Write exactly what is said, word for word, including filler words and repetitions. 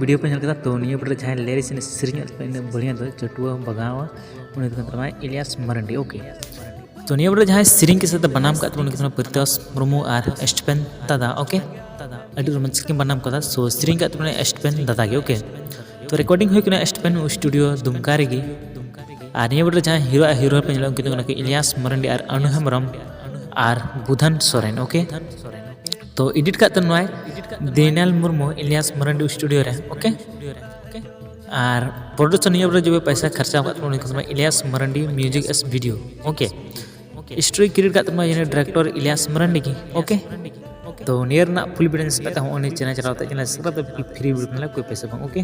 Video ᱯᱮ ᱧᱮᱞ ᱠᱮᱫᱟ, ᱛᱚ ᱱᱤᱭᱟᱹ ᱵᱷᱤᱰᱤᱭᱳ ᱨᱮ ᱡᱟᱦᱟᱸᱭ ᱞᱤᱨᱤᱠᱥ ᱥᱮᱨᱮᱧ ᱟᱜ ᱛᱟᱵᱚᱱᱟ ᱤᱱᱟᱹᱜ ᱵᱟᱹᱲᱤᱭᱟ ᱫᱚ ᱪᱟᱹᱴᱩᱣᱟᱹ ᱵᱟᱜᱟᱣᱟ, ᱩᱱᱤ ᱫᱚ ᱠᱟᱱ ᱛᱟᱵᱚᱱᱟ ᱤᱞᱤᱭᱟᱥ ᱢᱟᱨᱟᱱᱰᱤ᱾ ᱳᱠᱮ, ᱛᱚ ᱱᱤᱭᱟᱹ ᱵᱷᱤᱰᱤᱭᱳ ᱨᱮ ᱡᱟᱦᱟᱸᱭ ᱥᱮᱨᱮᱧ ᱠᱮᱫ ᱥᱮ ᱵᱟᱱᱟᱢ ᱠᱟᱜ ᱛᱟᱵᱚᱱᱟ ᱩᱱᱤ ᱫᱚ ᱠᱟᱱᱟ ᱯᱨᱤᱛᱚᱥ ᱢᱩᱨᱢᱩ ᱟᱨ ᱮᱥᱴᱯᱮᱱ ᱫᱟᱫᱟ᱾ ᱳᱠᱮ, ᱟᱹᱰᱤ ᱨᱳᱢᱟᱱᱥ ᱠᱤᱱ ᱵᱟᱱᱟᱢ ᱠᱟᱫᱟ᱾ ᱥᱳ ᱥᱮᱨᱮᱧ ᱠᱟᱜ ᱛᱟᱵᱚᱱᱟ ᱮᱥᱴᱯᱮᱱ ᱫᱟᱫᱟ ᱜᱮ᱾ ᱳᱠᱮ, ᱛᱚ ᱨᱮᱠᱚᱨᱰᱤᱝ ᱦᱩᱭ ᱠᱟᱱᱟ ᱮᱥᱴᱯᱮᱱ ᱥᱴᱩᱰᱤᱭᱳ ᱫᱩᱢᱠᱟ ᱨᱮᱜᱮ᱾ ᱟᱨ ᱱᱤᱭᱟᱹ ᱵᱷᱤᱰᱤᱭᱳ ᱨᱮ ᱡᱟᱦᱟᱸᱭ ᱦᱤᱨᱳ ᱟᱨ ᱦᱤᱨᱳᱭᱤᱱ ᱯᱮ ᱧᱮᱞᱚᱜ ᱩᱱᱠᱤᱱ ᱫᱚ ᱠᱟᱱᱟ ᱠᱤᱱ ᱤᱞᱤᱭᱟᱥ ᱢᱟᱨᱟᱱᱰᱤ ᱟᱨ ᱟᱱᱩ ᱦᱮᱢᱵᱨᱚᱢ ᱟᱨ ᱵᱩᱫᱷᱟᱱ ᱥᱚᱨᱮᱱ᱾ ᱳᱠᱮ, ᱛᱚ ᱮᱰᱤᱴ ᱠᱟᱜ ᱛᱟᱦᱮᱱ ᱱᱚᱣᱟᱭ ᱫᱮᱱᱮᱞ ᱢᱩᱨᱢᱩ ᱤᱞᱤᱭᱟᱥ ᱢᱟᱨᱟᱱᱰᱤ ᱥᱴᱩᱰᱤᱭᱳ ᱨᱮ᱾ ᱳᱠᱮ, ᱟᱨ ᱯᱨᱚᱰᱩᱠᱥᱚᱱ ᱱᱤᱭᱟᱹ ᱵᱷᱤᱰᱤᱭᱳ ᱡᱩᱫᱤ ᱯᱚᱭᱥᱟ ᱠᱷᱚᱨᱪᱟ ᱠᱟᱜ ᱛᱟᱵᱚᱱᱟ ᱩᱱᱤ ᱠᱟᱱᱟ Ilyas Marandi music S video. Okay, story create ᱠᱟᱜ ᱛᱟᱵᱚᱱᱟ ᱡᱟᱦᱟᱸᱭ ᱰᱤᱨᱮᱠᱴᱚᱨ ᱤᱞᱤᱭᱟᱥ ᱢᱟᱨᱟᱱᱰᱤ ᱜᱮ᱾ ᱳᱠᱮ, ᱛᱚ ᱱᱤᱭᱟᱹ ᱨᱮᱱᱟᱜ ᱯᱷᱩᱞ ᱵᱷᱤᱰᱤᱭᱳ ᱧᱮᱞ ᱥᱟᱱᱟᱭᱮᱫ ᱯᱮ ᱠᱷᱟᱱ ᱦᱚᱸ ᱩᱱᱤ ᱪᱮᱱᱮᱞ ᱪᱟᱞᱟᱣ ᱠᱟᱛᱮ ᱪᱮᱱᱮᱞ ᱥᱟᱵᱥᱠᱨᱟᱭᱤᱵ ᱯᱷᱨᱤ ᱵᱷᱤᱰᱤᱭᱳ ᱧᱮᱞᱟ, ᱠᱳᱭ ᱯᱚᱭᱥᱟ ᱵᱟᱝ᱾ ᱳᱠᱮ,